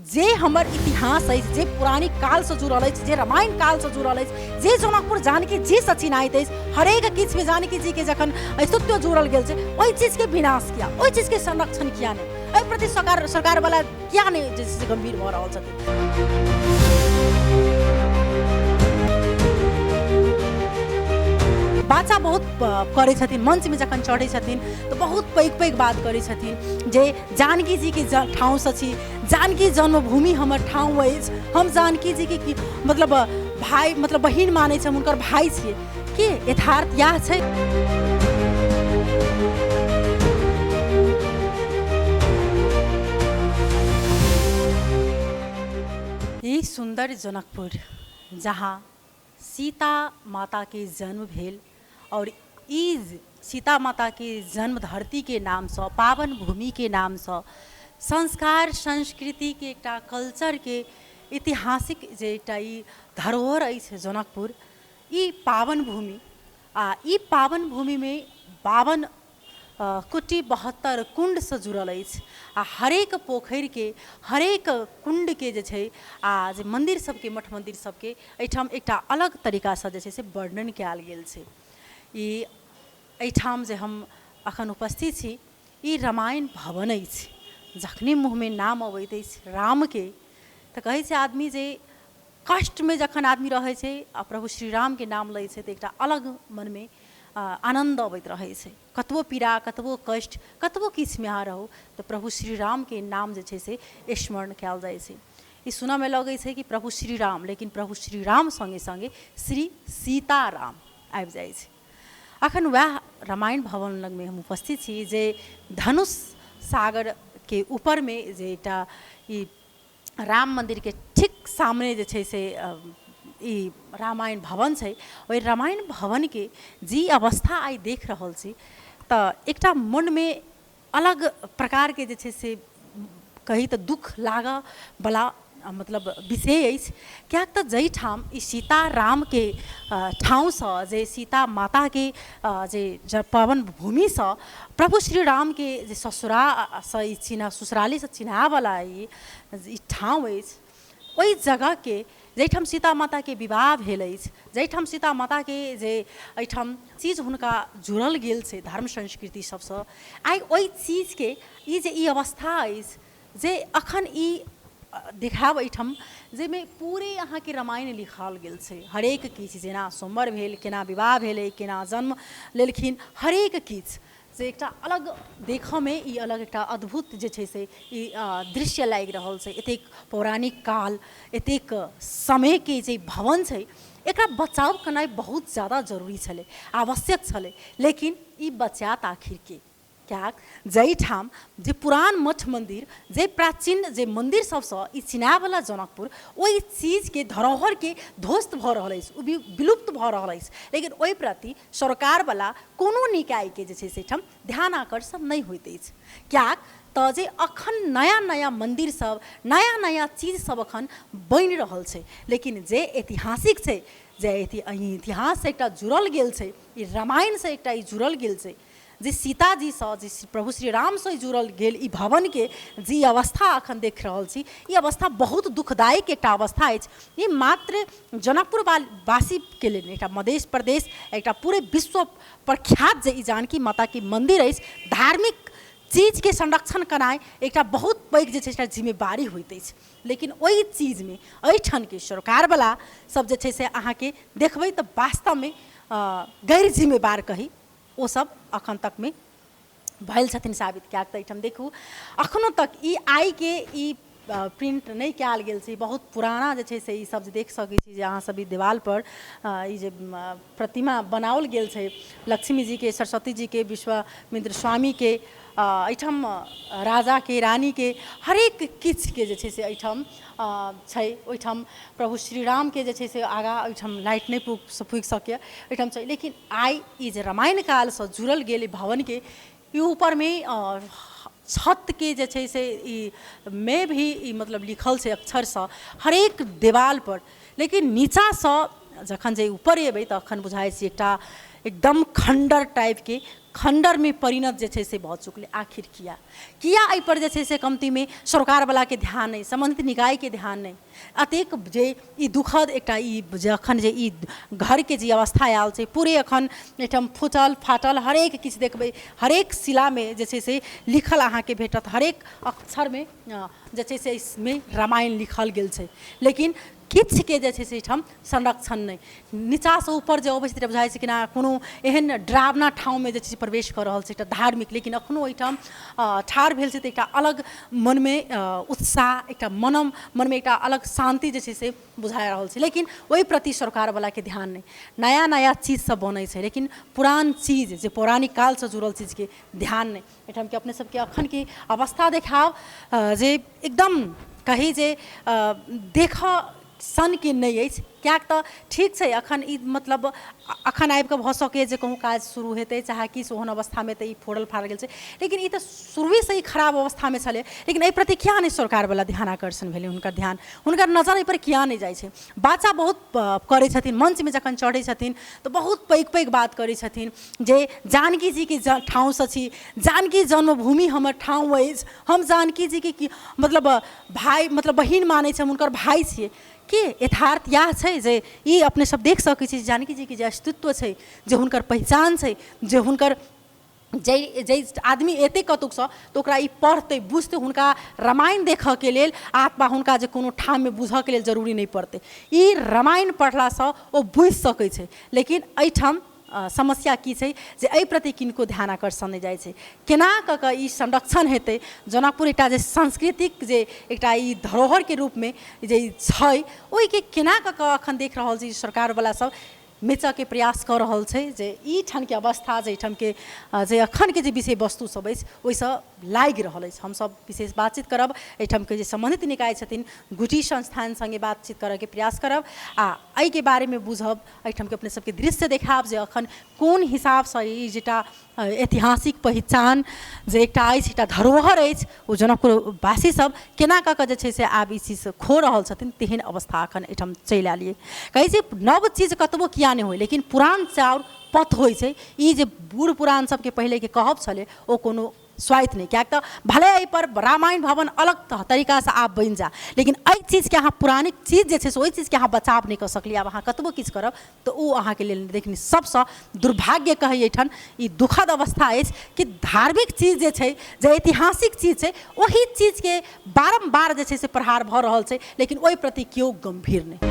जे हमर इतिहास अछि, जे पौराणिक कालसँ जुड़ल अछि, जे रामायण कालसँ जुड़ल अछि, जे जनकपुर जानकी जीसँ चिन्हाइत अछि, हरेक किछुमे जानकी जीके जखन अस्तित्व जुड़ल गेल छै, ओहि चीजके विनाश किया, ओहि चीजके संरक्षण किया नहि, एहि प्रति सरकारवला किया नहि जे छै से गम्भीर भऽ रहल छथिन। बाचा बहुत करै छथिन, मंचमे जखन चढ़ै छथिन तऽ बहुत पैघ पैघ बात करै छथिन जे जानकी जीके ठाउँसँ छी, जानकी जन्मभूमि हमर ठाउँ अछि, हम जानकी जीके की मतलब भाइ मतलब बहिन मानै छी, हम हुनकर भाइ छियै। की यथार्थ इएह छै? ई सुन्दर जनकपुर जहाँ सीता माताके जन्म भेल आओर ई सीता माताके जन्म धरतीके नामसँ, पावन भूमिके नामसँ, संस्कार संस्कृतिके एकटा कल्चरके ऐतिहासिक जे एकटा ई धरोहर अछि जनकपुर, ई पावन भूमि। आ ई पावन भूमिमे 52 कुटी 72 कुण्डसँ जुड़ल अछि आ हरेक पोखरिके, हरेक कुण्डके जे छै आ जे मन्दिर सबके, मठ मन्दिर सबके एहिठाम एकटा अलग तरीकासँ जे छै से वर्णन कयल गेल छै। ई एहिठाम जे हम अखन उपस्थित छी ई रामायण भवन अछि। जखने मुँहमे नाम अबैत अछि रामके तऽ कहै छै आदमी जे कष्टमे जखन आदमी रहै छै आ प्रभु श्री रामके नाम लै छै तऽ एकटा अलग मनमे आनन्द अबैत रहै छै। कतबो पीड़ा, कतबो कष्ट, कतबो किछुमे अहाँ रहू तऽ प्रभु श्री रामके नाम जे छै से स्मरण कयल जाइ छै। ई सुनऽमे लगै छै कि प्रभु श्री राम, लेकिन प्रभु श्री राम सङ्गे सङ्गे श्री सीताराम आबि जाइ छै। अखन वएह रामायण भवन लगमे हम उपस्थित छी जे धनुष सागरके ऊपरमे जे एकटा ई राम मन्दिरके ठीक सामने जे छै से ई रामायण भवन छै। ओहि रामायण भवनके जे अवस्था आइ देख रहल छी तऽ एकटा मनमे अलग प्रकारके जे छै से कही तऽ दुःख लागऽवला मतलब विषय अछि, किएक तऽ जाहिठाम ई सीता रामके ठाउँसँ, जे सीता माताके जे पावन भूमिसँ प्रभु श्री रामके जे ससुरासँ ई चिन्ह, ससुरालीसँ चिन्हावला ई ठाउँ अछि, ओहि जगहके जाहिठाम सीता माताके विवाह भेल अछि, जाहिठाम सीता माताके जे एहिठाम चीज हुनका जुड़ल गेल छै धर्म संस्कृति सबसँ, आइ ओहि चीजके ई जे ई अवस्था अछि जे अखन ई देखायब एहिठाम जाहिमे पूरे अहाँके रामायण लिखल गेल छै, हरेक किछु, जेना सोमवार भेल, केना विवाह भेलै, केना जन्म लेलखिन, हरेक किछु से एकटा अलग देखऽमे ई अलग एकटा अद्भुत जे छै से ई दृश्य लागि रहल छै। एतेक पौराणिक काल, एतेक समयके जे भवन छै, एकरा बचाव केनाइ बहुत ज्यादा जरूरी छलै, आवश्यक छलै, लेकिन ई बचायत आखिर के? किएक जाहिठाम जे पुरान मठ मन्दिर, जे प्राचीन जे मन्दिर सबसँ ई चिन्हायवला जनकपुर, ओहि चीजके धरोहरके ध्वस्त भऽ रहल अछि, ओ विलुप्त भऽ रहल अछि, लेकिन ओहि प्रति सरकारवला कोनो निकायके जे छै से एहिठाम ध्यान आकर्षण नहि होइत अछि। किएक तऽ जे अखन नया नया मन्दिर सब, नया नया चीज सब अखन बनि रहल छै, लेकिन जे ऐतिहासिक छै, जे इतिहाससँ एकटा जुड़ल गेल छै, ई रामायणसँ एकटा ई जुड़ल गेल छै, जे सीताजीसँ, जे प्रभु श्री रामसँ जुड़ल गेल ई भवनके जे ई अवस्था अखन देख रहल छी, ई अवस्था बहुत दुखदायक एकटा अवस्था अछि। ई मात्र जनकपुर वासीके लेल नहि, एकटा मधेश प्रदेश, एकटा पूरे विश्व प्रख्यात जे ई जानकी माताके मन्दिर अछि, धार्मिक चीजके संरक्षण केनाइ एकटा बहुत पैघ जे छै एकटा जिम्मेवारी होइत अछि, लेकिन ओहि चीजमे एहिठामके सरकारवला सब जे छै से अहाँके देखबै तऽ वास्तवमे गैर जिम्मेवार कही ओ सब अखन तकमे भेल छथिन साबित। किएक तऽ एहिठाम देखू अखनो तक ई आइके ई प्रिंट नहि कयल गेल छै, बहुत पुराना जे छै से ई सब जे देख सकै छी जे अहाँ सब ई देवालपर ई जे प्रतिमा बनाओल गेल छै लक्ष्मी जीके, सरस्वती जीके, विश्वामित्र स्वामीके, एहिठाम राजाके, रानीके, हरेक किछुके जे छै से एहिठाम छै। ओहिठाम प्रभु श्री रामके जे छै से आगाँ ओहिठाम लाइट नहि फूकि सकैए, ओहिठाम छै। लेकिन आइ ई जे रामायण कालसँ जुड़ल गेल ई भवनके ई ऊपरमे छतके जे छै से ई मे भी ई मतलब लिखल छै अक्षरसँ हरेक देवालपर, लेकिन नीचाँसँ जखन जे ऊपर एबै तखन बुझाइ छै एकटा एकदम खण्डर टाइपके खण्डरमे परिणत जे छै से भऽ चुकलै। आखिर किया किया एहिपर जे छै से कमतीमे सरकारवलाके ध्यान नहि, सम्बन्धित निकायके ध्यान नहि? अतेक जे ई दुखद एकटा ई जखन जे ई घरके जे अवस्था आयल छै, पूरे एखन एहिठाम फूटल फाटल हरेक किछु देखबै, हरेक शिलामे जे छै से लिखल अहाँके भेटत, हरेक अक्षरमे जे छै से इसमे रामायण लिखल गेल छै, लेकिन किछुके जे छै से एहिठाम संरक्षण नहि। नीचाँसँ ऊपर जे अबै छै तऽ बुझाइ छै केना कोनो एहन डरावना ठाँवमे जे छै से प्रवेश कऽ रहल छै एकटा धार्मिक, लेकिन एखनो एहिठाम ठाढ़ भेल छै तऽ एकटा अलग मनमे उत्साह, एकटा मनमे एकटा अलग शान्ति जे छै से बुझा रहल छै, लेकिन ओहि प्रति सरकारवलाके ध्यान नहि। नया नया चीज सब बनै छै, लेकिन पुरान चीज जे पौराणिक कालसँ जुड़ल चीजके ध्यान नहि। एहिठामके अपने सबके अखनके अवस्था देखाउ जे एकदम कही जे देखऽ सनके नहि अछि, किएक तऽ ठीक छै अखन ई मतलब अखन आबिकऽ भऽ सकैए जे कहूँ काज शुरू हेतै चाहे किछु ओहन अवस्थामे तऽ ई फोड़ल फाड़ल गेल छै, लेकिन ई तऽ शुरुएसँ ई खराब अवस्थामे छलै। लेकिन एहि प्रति किया नहि सरकारवला ध्यान आकर्षण भेलै? हुनकर ध्यान, हुनकर नजर एहिपर किया नहि जाइ छै? बाचा बहुत करै छथिन, मञ्चमे जखन चढ़ै छथिन तऽ बहुत पैघ पैघ बात करै छथिन जे जानकी जीके ठाउँसँ छी, जानकी जन्मभूमि हमर ठाउँ अछि, हम जानकी जीके की मतलब भाय मतलब बहिन मानै छी, हम हुनकर भाय छियै। की यथार्थ इएह छै जे ई अपने सब देख सकै छी जानकी जीके जे अस्तित्व छै, जे हुनकर पहिचान छै, जे हुनकर जाहि जाहि आदमी एतै कतहुसँ तऽ ओकरा ई पढ़तै बुझतै, हुनका रामायण देखऽके लेल अथवा हुनका जे कोनो ठाममे बुझऽके लेल जरूरी नहि पड़तै, ई रामायण पढ़लासँ ओ बुझि सकै छै। लेकिन एहिठाम समस्या की छै जे एहि प्रति किनको ध्यान आकर्षण नहि जाइ छै। केना कऽ कऽ ई संरक्षण हेतै? जनकपुर एकटा जे सांस्कृतिक जे एकटा ई धरोहरके रूपमे जे ई छै, ओहिके केना कऽ कऽ एखन देख रहल छी सरकारवला सब मेचऽके प्रयास कऽ रहल छै जे ई ठामके अवस्था जे एहिठामके जे एखनके जे विषय वस्तु सब अछि ओहिसँ लागि रहल अछि। हमसब विशेष बातचीत करब एहिठामके जे सम्बन्धित निकाय छथिन गुठी संस्थान सङ्गे बातचीत करऽके प्रयास करब आ एहिके बारेमे बुझब, एहिठामके अपने सबके दृश्य देखायब जे एखन कोन हिसाबसँ ई जेटा ऐतिहासिक पहिचान जे एकटा अछि, एकटा धरोहर अछि, ओ जनकपुरवासी सब केना कऽ कऽ जे छै से आब ई चीज खो रहल छथिन, तेहन अवस्था एखन एहिठाम चलि आयल यऽ। कहै छै नव चीज कतबो किया नहि होइ, लेकिन पुरान चाउर पथ होइ छै। ई जे बूढ़ पुरान सबके पहिलेके कहब छलै ओ कोनो स्वायत्त नहि, किएक तऽ भले एहिपर रामायण भवन अलग तरीकासँ आब बनि जाय, लेकिन एहि चीजके अहाँ पुरानिक चीज जे छै से ओहि चीजके अहाँ बचाव नहि कऽ सकलियै। आब अहाँ कतबो किछु करब तऽ ओ अहाँके लेल, लेकिन सबसँ दुर्भाग्य कहै एहिठाम ई दुखद अवस्था अछि कि धार्मिक चीज जे छै, जे ऐतिहासिक चीज छै, ओहि चीजके बारम्बार जे छै से प्रहार भऽ रहल छै, लेकिन ओहि प्रति केओ गम्भीर नहि।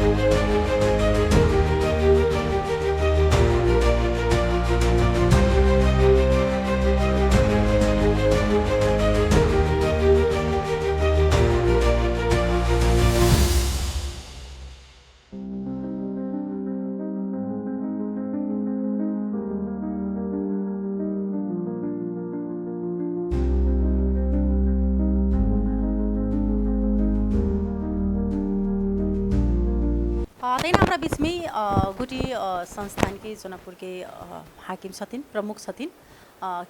तहिना हमरा बीचमे गुटी संस्थानके जनकपुरके हाकिम छथिन, प्रमुख छथिन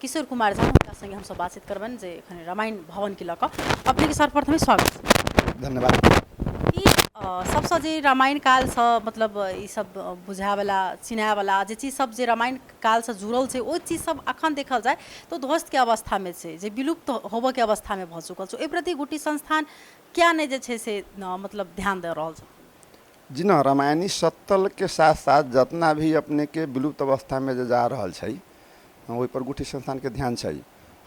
किशोर कुमार झा, हुनका सङ्गे हमसब बातचीत करबनि जे एखन रामायण भवनके लऽ कऽ। अपनेके सर्वप्रथमे स्वागत छै। धन्यवाद। ई सबसँ जे रामायण कालसँ मतलब ई सब बुझायवला चिन्हायवला जे चीज सब जे रामायण कालसँ जुड़ल छै, ओ चीज सब अखन देखल जाय तऽ ध्वस्तके अवस्थामे छै, जे विलुप्त होबऽके अवस्थामे भऽ चुकल छै। ओहि प्रति गुटी संस्थान किया नहि जे छै से मतलब ध्यान दऽ रहल छै? जी न, रामायणी सत्तलके साथ साथ जितना भी अपनेके विलुप्त अवस्थामे जे जा रहल छै ओहिपर गुठी संस्थानके ध्यान छै।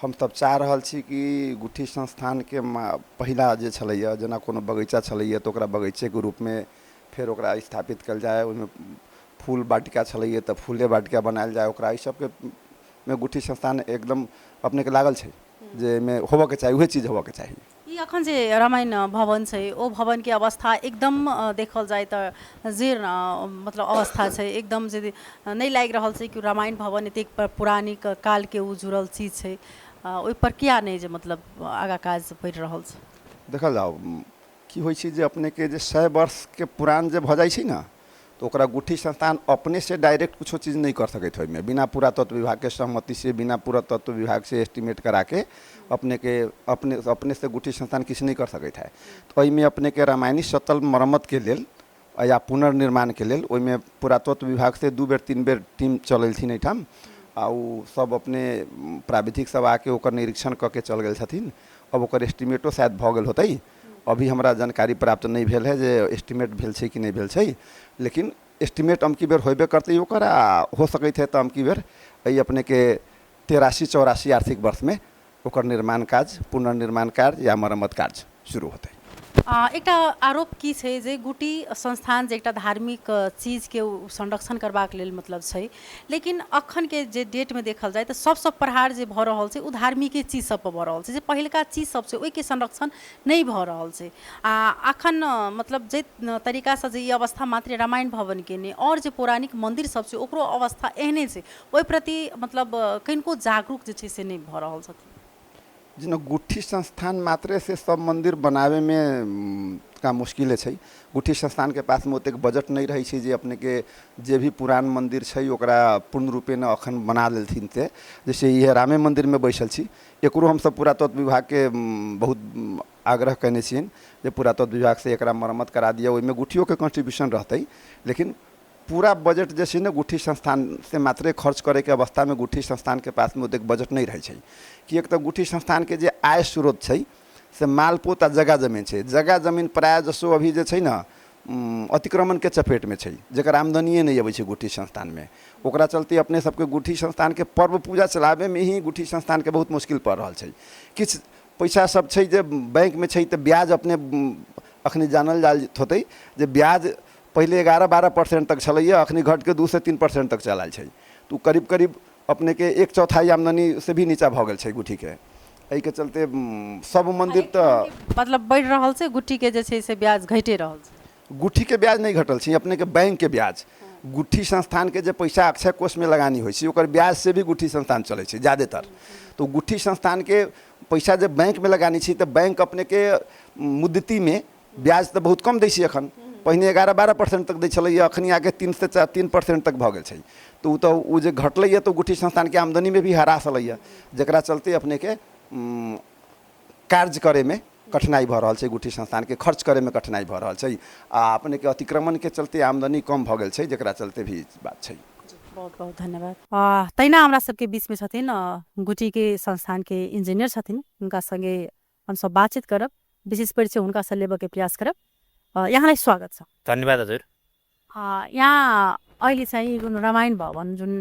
हम सब चाह रहल छी कि गुठी संस्थानके पहिला जे छलैए, जेना कोनो बगीचा छलैए तऽ ओकरा बगीचेके रूपमे फेर ओकरा स्थापित कयल जाय, ओहिमे फूल वाटिका छलैए तऽ फूले वाटिका बनायल जाय ओकरा। एहि सबके मे गुठी संस्थान एकदम अपनेके लागल छै जे एहिमे होबऽके चाही, उहे चीज होबऽके चाही। ई अखन जे रामायण भवन छै ओ भवनके अवस्था एकदम देखल जाय तऽ जीर्ण मतलब अवस्था छै, एकदम जे नहि लागि रहल छै कि रामायण भवन एतेक पौराणिक कालके ओ जुड़ल चीज छै, ओहिपर किया नहि जे मतलब आगाँ काज बढ़ि रहल छै? देखल जाउ की होइ छै जे अपनेके जे 100 वर्षके पुरान जे भऽ जाइ छै ने तऽ ओकरा गुठी संस्थान अपनेसँ डायरेक्ट कुछो चीज नहि कर सकैत ओहिमे बिना पुरातत्व विभागके सहमतिसँ, बिना पुरातत्व विभागसँ एस्टिमेट कराके अपनेके अपनेसँ गुठी संस्थान किछु नहि कर सकैत है। तऽ एहिमे अपनेके रामायणी सतल मरम्मतके लेल या पुनर्निर्माणके लेल ओहिमे पुरातत्व विभागसँ 2 बेर 3 बेर टीम चलेलथिन एहिठाम। आ ओ सब अपने प्राविधिक सब आके ओकर निरीक्षण कऽ के चल गेल छथिन। अब ओकर एस्टिमेटो शायद भऽ गेल होतै, अभी हमरा जानकारी प्राप्त नहि भेल है जे एस्टिमेट भेल छै कि नहि भेल छै, लेकिन एस्टिमेट अमकी बेर होबे करतै ओकर। आ हो सकैत है तऽ अमकी बेर एहि अपनेके 83-84 आर्थिक वर्षमे ओकर निर्माण कार्य, पुनर्निर्माण कार्य या मरम्मत कार्य शुरू होतै। एकटा आरोप की छै जे गुटी संस्थान जे एकटा धार्मिक चीजके संरक्षण करबाक लेल मतलब छै, लेकिन अखनके जे डेटमे देखल जाय तऽ सबसँ प्रहार जे भऽ रहल छै ओ धार्मिके चीज सब पर भऽ रहल छै, जे पहिलका चीज सब छै ओहिके संरक्षण नहि भऽ रहल छै। आ अखन मतलब जे तरीकासँ जे ई अवस्था मात्र रामायण भवनके नहि आओर जे पौराणिक मन्दिर सब छै ओकरो अवस्था एहने छै, ओहि प्रति मतलब कनिको जागरूक जे छै से नहि भऽ रहल छथिन। जेना गुठी संस्थान मात्रे से सब मंदिर बनाबेमे का मुश्किले छै। गुठी संस्थानके पासमे ओतेक बजट नहि रहै छै जे अपनेके जे भी पुरान मन्दिर छै ओकरा पूर्ण रूपेण अखन बना लेलथिन। से जैसे इहे रामे मन्दिरमे बैसल छी, एकरो हमसब पुरातत्व विभागके बहुत आग्रह कयने छियनि जे पुरातत्व विभागसँ एकरा मरम्मत करा दिअ, ओहिमे गुठियोके कंट्रीब्यूशन रहतै, लेकिन पूरा बजट जे छै ने गुठी संस्थान से मात्रे खर्च करैके अवस्थामे गुठी संस्थानके पासमे ओतेक बजट नहि रहै छै। किएक तऽ गुठी संस्थानके जे आय स्रोत छै से मालपोत आ जगह जमीन छै। जगह जमीन प्रायः जसो अभी जे छै ने अतिक्रमणके चपेटमे छै, जकर आमदनिए नहि अबै छै गुठी संस्थानमे। ओकरा चलते अपने सबके गुठी संस्थानके पर्व पूजा चलाबैमे ही गुठी संस्थानके बहुत मुश्किल पड़ि रहल छै। किछु पैसा सब छै जे बैंकमे छै तऽ ब्याज अपने अखनी जानल जाइत होतै जे ब्याज पहिले 11-12% तक छलैए, अखनी घटिके 2 से 3% तक चल आयल छै। तऽ ओ करीब करीब अपनेके एक चौथाइ आमदनीसँ भी नीचा भऽ गेल छै गुठीके। एहिके चलते सब मन्दिर तऽ मतलब बढ़ि रहल छै, गुट्ठीके जे छै से ब्याज घटि रहल छै। गुठीके ब्याज नहि घटल छै, अपनेके बैंकके ब्याज, गुठी संस्थानके जे पैसा अक्षय कोषमे लगानी होइ छै ओकर ब्याज से भी गुठी संस्थान चलै छै ज्यादेतर। तऽ गुठी संस्थानके पैसा जे बैंकमे लगानी छै तऽ बैंक अपनेके मुद्दतीमे ब्याज तऽ बहुत कम दै छै एखन। पहिने 11-12% तक दै छलैए, अखनी आके 3 से 4, 3% तक भऽ गेल छै। तऽ ओ तऽ ओ जे घटलैए तऽ गुठी संस्थानके आमदनीमे भी ह्रास अलैए, जकरा चलते अपनेके कार्य करैमे कठिनाइ भऽ रहल छै, गुठी संस्थानके खर्च करैमे कठिनाइ भऽ रहल छै। आ अपनेके अतिक्रमणके चलते आमदनी कम भऽ गेल छै, जकरा चलते भी बात छै। बहुत बहुत धन्यवाद। तहिना हमरा सबके बीचमे छथिन गुटीके संस्थानके इंजीनियर छथिन, हुनका सङ्गे हमसब बातचीत करब, विशेष परिचय हुनकासँ लेबऽके प्रयास करब। यहाँलाई स्वागत छ। धन्यवाद हजुर। यहाँ अहिले चाहिँ जुन रामायण भवन जुन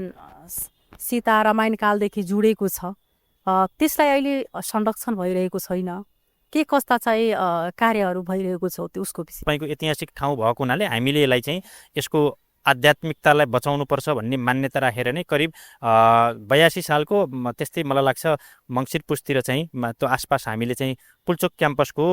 सीता रामायण कालदेखि जोडिएको छ, त्यसलाई अहिले संरक्षण भइरहेको छैन, के कस्ता चाहिँ कार्यहरू भइरहेको छ त्यो उसको विषय? तपाईँको ऐतिहासिक ठाउँ भएको हुनाले हामीले यसलाई चाहिँ यसको आध्यात्मिकतालाई बचाउनुपर्छ भन्ने मान्यता राखेर नै करिब 82 सालको त्यस्तै मलाई लाग्छ मङ्सिर पुसतिर चाहिँ त्यो आसपास हामीले चाहिँ पुल्चोक क्याम्पसको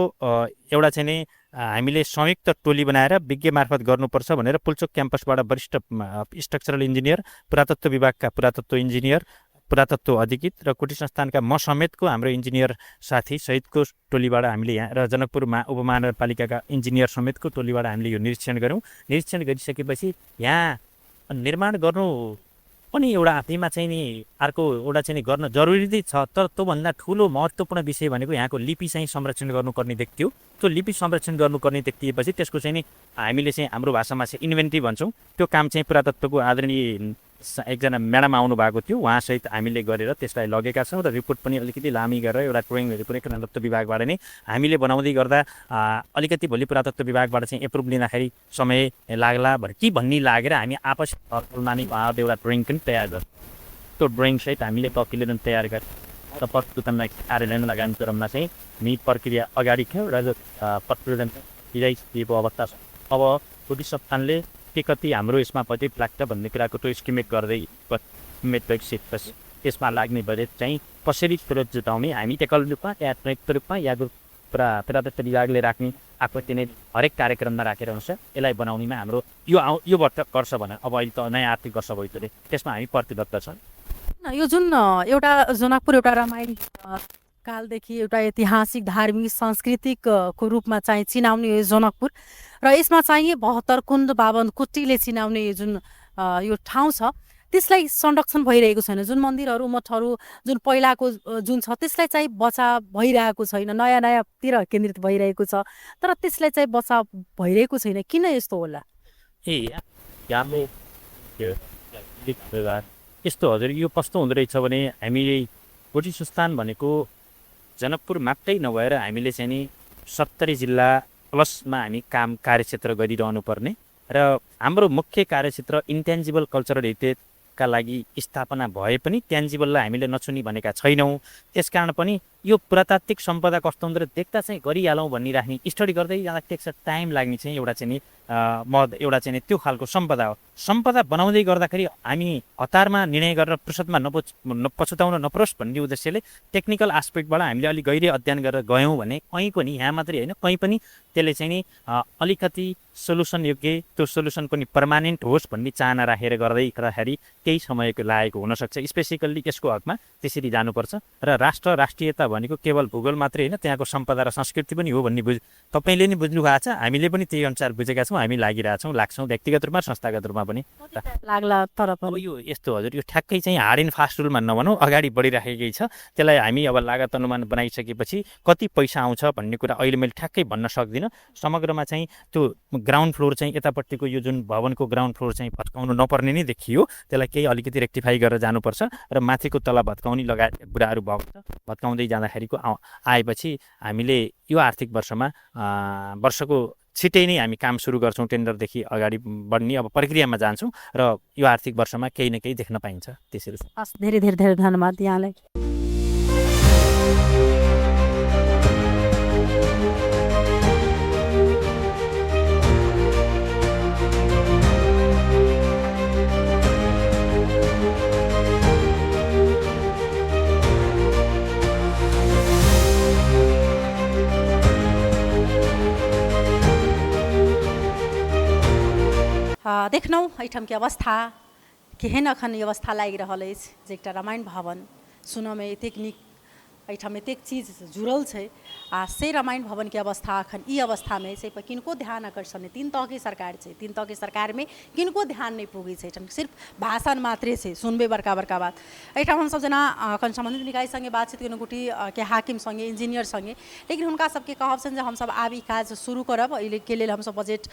एउटा चाहिँ नि हामीले संयुक्त टोली बनाएर विज्ञ मार्फत गर्नुपर्छ भनेर पुल्चोक क्याम्पसबाट वरिष्ठ स्ट्रक्चरल इन्जिनियर, पुरातत्व विभागका पुरातत्व इन्जिनियर, पुरातत्व अधिकृत र कुटी संस्थानका म समेतको हाम्रो इन्जिनियर साथी सहितको टोलीबाट हामीले यहाँ र जनकपुर उपमहानगरपालिकाका इन्जिनियर समेतको टोलीबाट हामीले यो निरीक्षण गऱ्यौँ। निरीक्षण गरिसकेपछि यहाँ निर्माण गर्नु पनि एउटा आफैमा चाहिँ नि अर्को एउटा चाहिँ नि गर्न जरुरी नै छ, तर त्योभन्दा ठुलो महत्त्वपूर्ण विषय भनेको यहाँको लिपि चाहिँ संरक्षण गर्नुपर्ने देखियो। त्यो लिपि संरक्षण गर्नुपर्ने देखिएपछि त्यसको चाहिँ नि हामीले चाहिँ हाम्रो भाषामा चाहिँ इन्भेन्ट्री भन्छौँ, त्यो काम चाहिँ पुरातत्वको आदरणीय एकजना म्याडम आउनु भएको थियो, उहाँसहित हामीले गरेर त्यसलाई लगेका छौँ र रिपोर्ट पनि अलिकति लामी गरेर एउटा ड्रइङहरू पनि पुरातत्व विभागबाट नै हामीले बनाउँदै गर्दा अलिकति भोलि पुरातत्व विभागबाट चाहिँ एप्रुभ लिँदाखेरि समय लाग्ला भनेर के भन्ने लागेर हामी आपस नै उहाँहरूले एउटा ड्रइङ पनि तयार गर्छौँ। त्यो ड्रइङसहित हामीले प्रतिवेदन तयार गरेर र प्रतिवेदनलाई कार्यालयमा लगानी क्रममा चाहिँ हामी प्रक्रिया अगाडि थियो र प्रतिवेदन दिइसकेको अवस्था छ। अब कुटी संस्थानले के कति हाम्रो यसमा बजेट लाग्छ भन्ने कुराको त्यो एस्टिमेट गर्दै एस्टिमेट गरिसकेपछि त्यसमा लाग्ने बजेट चाहिँ कसरी स्रोत जुटाउने, हामी एकल रूपमा या संयुक्त रूपमा या पुरातत्व विभागले राख्ने आपत्ति नै हरेक कार्यक्रममा राखेर हुन्छ। यसलाई बनाउनेमा हाम्रो यो आउ यो वर्ष गर्छ भनेर अब अहिले त नयाँ आर्थिक वर्ष भयो त्यसमा हामी प्रतिबद्ध छौँ। यो जुन एउटा जनकपुर एउटा रामायण कालदेखि एउटा ऐतिहासिक धार्मिक सांस्कृतिक को रूपमा चाहिँ चिनाउने यो जनकपुर र यसमा चाहिँ 72 कुण्ड 52 कुटीले चिनाउने यो जुन यो ठाउँ छ त्यसलाई संरक्षण भइरहेको छैन। जुन मन्दिरहरू मठहरू जुन पहिलाको जुन छ त्यसलाई चाहिँ बचाव भइरहेको छैन, नयाँ नयाँतिर केन्द्रित भइरहेको छ तर त्यसलाई चाहिँ बचाव भइरहेको छैन, किन यस्तो होला? ए यस्तो हजुर, यो कस्तो हुँदो रहेछ भने हामीले गुठी संस्थान भनेको जनकपुर मात्रै नभएर हामीले चाहिँ नि 70 जिल्ला प्लसमा हामी काम कार्यक्षेत्र गरिरहनु पर्ने र हाम्रो मुख्य कार्यक्षेत्र इन्ट्यान्जिबल कल्चरल हेरिटेजका लागि स्थापना भए पनि ट्यान्जिबललाई हामीले नछुनी भनेका छैनौँ। त्यसकारण पनि यो पुरातात्विक सम्पदा कस्तो हुँदो रहेछ देख्दा चाहिँ गरिहालौँ भन्ने राख्ने स्टडी गर्दै जाँदा टेक्स टाइम लाग्ने चाहिँ एउटा चाहिँ नि महत्त्व एउटा चाहिँ नि त्यो खालको सम्पदा हो। सम्पदा बनाउँदै गर्दाखेरि हामी हतारमा निर्णय गरेर फुर्सदमा नपछुताउन नपरोस् भन्ने उद्देश्यले टेक्निकल आस्पेक्टबाट हामीले अलिक गहिरो अध्ययन गरेर गयौँ भने कहीँ पनि, यहाँ मात्रै होइन, कहीँ पनि त्यसले चाहिँ नि अलिकति सोलुसन योग्य, त्यो सोलुसन पनि पर्मानेन्ट होस् भन्ने चाहना राखेर गर्दै गर्दाखेरि केही समयको लागेको हुनसक्छ। स्पेसिफिकल्ली यसको हकमा त्यसरी जानुपर्छ र राष्ट्र राष्ट्रियता भनेको केवल भूगोल मात्रै होइन, त्यहाँको सम्पदा र संस्कृति पनि हो भन्ने तपाईँले नि बुझ्नु भएको छ, हामीले पनि त्यही अनुसार बुझेका छौँ, हामी लागिरहेछौँ, लाग्छौँ व्यक्तिगत रूपमा संस्थागत रूपमा पनि लाग्ला। तर अब यो यस्तो हजुर, यो ठ्याक्कै चाहिँ हार्ड एन्ड फास्ट रुलमा नभनौँ, अगाडि बढिराखेकै छ। त्यसलाई हामी अब लागत अनुमान बनाइसकेपछि कति पैसा आउँछ भन्ने कुरा अहिले मैले ठ्याक्कै भन्न सक्दिनँ। समग्रमा चाहिँ त्यो ग्राउन्ड फ्लोर चाहिँ यतापट्टिको यो जुन भवनको ग्राउन्ड फ्लोर चाहिँ भत्काउनु नपर्ने नै देखियो, त्यसलाई केही अलिकति रेक्टिफाई गरेर जानुपर्छ र माथिको तला भत्काउने लगायत कुराहरू भएको छ। भत्काउँदै जाँदाखेरिको आएपछि हामीले यो आर्थिक वर्षमा वर्षको छिटै नै हामी काम सुरु गर्छौँ, टेन्डरदेखि अगाडि बढ्ने अब प्रक्रियामा जान्छौँ र यो आर्थिक वर्षमा केही न केही देख्न पाइन्छ। त्यसरी हस्, धेरै धेरै धेरै धन्यवाद यहाँलाई। देखलहुँ एहिठामके अवस्था केहन अखन ई अवस्था लागि रहल अछि जे एकटा रामायण भवन सुनऽमे एतेक नीक, एहिठाम एतेक चीज जुड़ल छै आ से रामायण भवनके अवस्था अखन ई अवस्थामे अछि, एहिपर किनको ध्यान आकर्षण नहि। 3 तहके सरकार छै, 3 तहके सरकारमे किनको ध्यान नहि पुगै छै। एहिठाम सिर्फ भाषण मात्रे छै, सुनबै बड़का बड़का बात। एहिठाम हमसब जेना अखन सम्बन्धित निकाय सङ्गे बातचीत केलहुँ, गुठी के हाकिम सङ्गे, इंजीनियर सङ्गे, लेकिन हुनका सबके कहब छनि जे हमसब आब ई काज शुरू करब, एहिके लेल हमसब बजट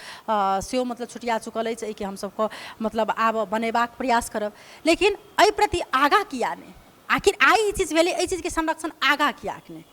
सेहो मतलब छुटिया चुकल अछि, एहिके हमसबके मतलब आब बनेबाक प्रयास करब। लेकिन एहि प्रति आगाँ किया नहि, आखिर आइ ई चीज भेलै, एहि चीजके संरक्षण आगाँ किया नहि,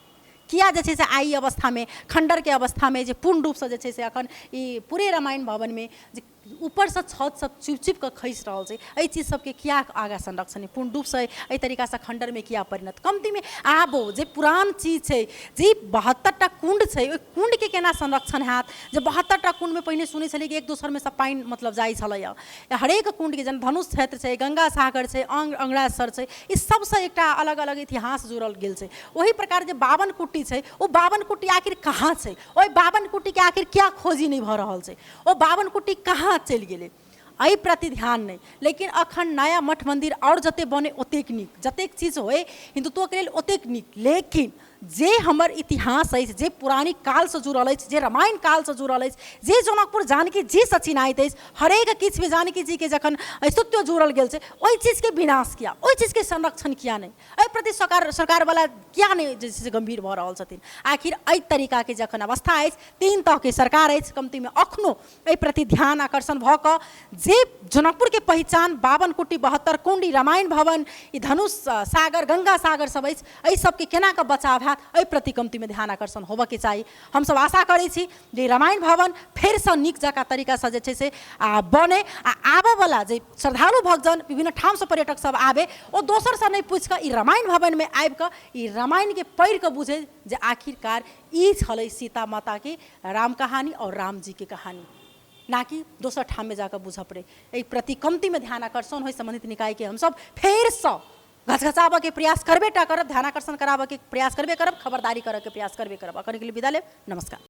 किया जे छै से आइ अवस्थामे खण्डरके अवस्थामे जे पूर्ण रूपसँ जे छै से अखन ई पूरे रामायण भवनमे जे ऊपरसँ छत सब चिप चिप कऽ खसि रहल छै, एहि चीज सबके किया आगाँ संरक्षण नहि, पूर्ण रूपसँ एहि तरीकासँ खण्डरमे किया परिणत। कमतीमे आबो जे पुरान चीज छै, जे 72टा कुण्ड छै, ओहि कुण्डके केना संरक्षण हैत, जे 72टा कुण्डमे पहिने सुनै छलियै कि एक दोसरमे सब पानि मतलब जाइ छलैए। हरेक कुण्डके जेना धनुष क्षेत्र छै, गंगा सागर छै, अंगरासर छै, ई सबसँ एकटा अलग अलग इतिहास जुड़ल गेल छै। ओही प्रकार जे 52 कुट्टी छै, ओ 52 कुट्टी आखिर कहाँ छै, ओहि 52 कुट्टीके आखिर किया खोजी नहि भऽ रहल छै, ओ 52 कुट्टी कहाँ चलि गेलै, एहि प्रति ध्यान नहि। लेकिन अखन नया मठ मन्दिर आओर जतेक बने ओतेक नीक, जतेक चीज होय हिन्दुत्वके लेल ओतेक नीक, लेकिन जे हमर इतिहास अछि, जे पौराणिक कालसँ जुड़ल अछि, जे रामायण कालसँ जुड़ल अछि, जे जनकपुर जानकी जीसँ चिन्हाइत अछि, हरेक किछुमे जानकी जीके जखन अस्तित्व जुड़ल गेल छै, ओहि चीजके विनाश किया, ओहि चीजके संरक्षण किया नहि, एहि प्रति सरकारवला किया नहि जे छै से गम्भीर भऽ रहल छथिन। आखिर एहि तरीकाके जखन अवस्था अछि, 3 तहके सरकार अछि, कमतीमे अखनो एहि प्रति ध्यान आकर्षण भऽ कऽ जे जनकपुरके पहिचान 52 कुट्टी 72 कुण्ड, ई रामायण भवन, ई धनुष सागर, गंगा सागर सब अछि, एहि सबके केना कऽ बचाव हैत, एहि प्रति कमतीमे ध्यान आकर्षण होबऽके चाही। हमसब आशा करै छी जे रामायण भवन फेरसँ नीक जकाँ तरीकासँ जे छै से आ बने आ आबऽवला जे श्रद्धालु भक्तजन विभिन्न ठामसँ पर्यटक सब आबे, ओ दोसरसँ नहि पूछि कऽ ई रामायण भवनमे आबि कऽ ई रामायणके पढ़ि कऽ बुझै जे आखिरकार ई छलै सीता माताके राम कहानी और रामजीके कहानी, ना कि दोसर ठाममे जाकऽ बुझऽ पड़ै। एहि प्रति कमतीमे ध्यान आकर्षण होइ सम्बन्धित निकायके हमसब फेरसँ घचघचाबऽके प्रयास करबे टा करब, ध्यानाकर्षण कराबऽके प्रयास करबे करब, खबरदारी करऽके प्रयास करबे करब। अखनके लिए विदा लेब, नमस्कार।